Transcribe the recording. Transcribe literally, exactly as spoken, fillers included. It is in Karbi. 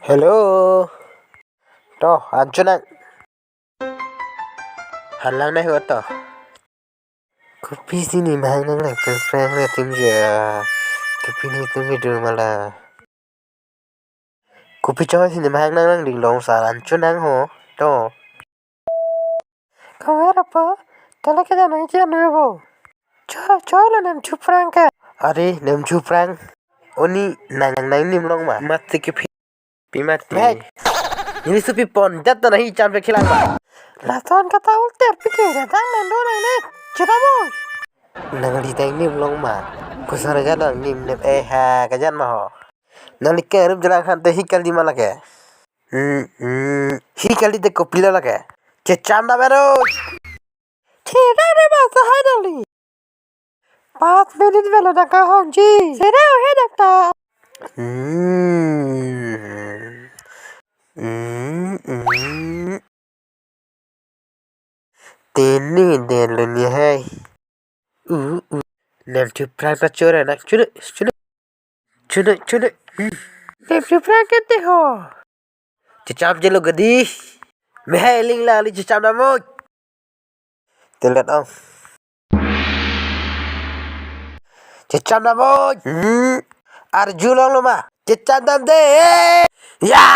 Hello. To, anchot nang. Han lang nai ho to. Kopisi ne mahang nang lang prang prang le atum ja. Kopi ne atum kedo ma la. Kopi choi si ne mahang nang lang ding long sa anchot nang ho. To. Kawera po, tala ke jana ichi anu bo. Choi, choi lo nem chuprang ke. Are, nem chuprang. Oni nang nang nim long ma. Mati ke phi. Pi mati. Hei. Ini supi pon, jat na hi chan pe khilang ma. Lason kata ulter pikir datang nang do nang ne. Chira mo. Nangli dang nim long ma. Kusar ga dang nim nem eh ha kajan ma ho. Nangli ke rup jalan khan te hi kali ma lake. Hmm, hmm. Hi kali te kopilo lake. Checham dam ero. Chira re ba sa hai dali. Pas minute velo dak kahongji. Sera he dak ta. Hmm. Hmm, hmm. Tini den lo ni hai. U, u. Nem chuprang ta chora nak chunu, chunu. Chunu, chunu. Hmm. Nem chuprang ke te ho. Checham jelo gadi. Me hai ling la li checham na mo. Telet ong. Checham na mo. Hmm. Arju long lo ma. Checham dam de. Ya.